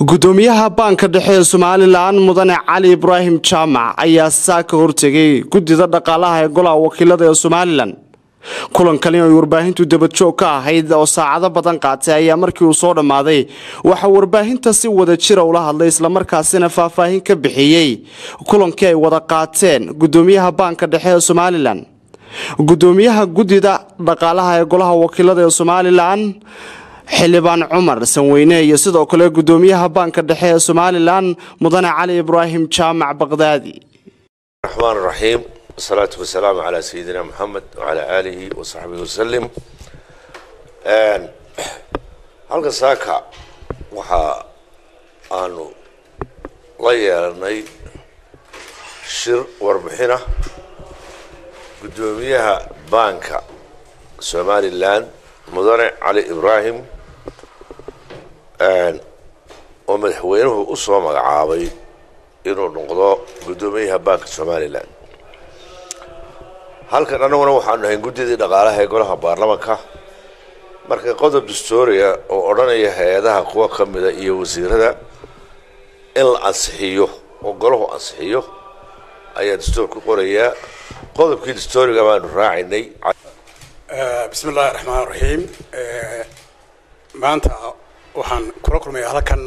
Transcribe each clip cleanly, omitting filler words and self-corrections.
Gudoomiyaha Baanka Dhexe ee Somalilan, Mudane Cali Ibraahim Jaamac, ayaa saa ka hortegay guddida dhaqaalaha ee Golaha Wakiilada ee Somalilan. Kulankani ay warbaahintu dabadjoog ka ahayd oo saacado badan qaatay ayaa markii uu soo dhammaaday waxaa warbaahinta si wada jira ula hadlay, islamarkaasina faahfaahin ka bixiyey kulankii ay wada qaateen gudoomiyaha Baanka Dhexe ee Somalilan, gudoomiyaha guddida dhaqaalaha ee Golaha Wakiilada ee Somalilan, Xildhibaan Cumar Sanweyne, iyo sidoo kale gudoomiyaha Baanka Dhexe ee Somalilan, Mudane Cali Ibraahim Jaamac Baqdaadi. الرحمن الرحيم، والصلاة والسلام على سيدنا محمد وعلى آله وصحبه وسلم. Halka saaka waxa aanu la yeelanay shir warbixina guddoomiyaha Baanka Somalilan, Mudane Cali Ibraahim, oo madaxweynuhu u soo magacaabay inuu noqdo guddoomiyaha Baanka Somalilan. Halkan annaguna waxaanu nahay guddidii dhaqaalaha ee golaha baarlamanka. Marka qodob dastuuriya oo odhanaya hay-adaha kuwa ka mida iyo wasiirada in la ansixiyo oo golahu ansixiyo ayaa dastuur ku qorayaa. Qodobkii dastuuriga baanu raacinay. Bismi illahi raxmaan raxiim. Maanta waxaan kula kulmayaa halkan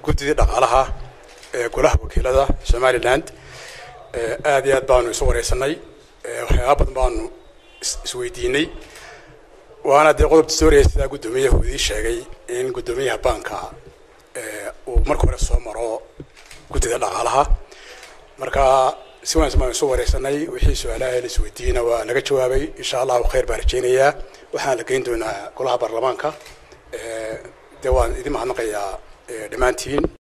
guddidii dhaqaalaha ee Golaha Wakiilada Somaliland. Aad iyo aad baanu isu wareysanay, waxyaaba badan baanu isweydiinay, waana dee qodob dastuuriya, sidaa guddoomiyahu idiin sheegay, in guddoomiyaha baanka uu marka hore soo maro guddida dhaqaalaha. Marka si wanaagsan baanu isu wareysanay, wixii su-aalaha la isweydiiyeyna waa laga jawaabay. Insha Allahu khayr baan rajeynayaa, waxaan la geyn doonaa golaha baarlamaanka. Dee waan idin mahadnaqayaa dhammaantiin.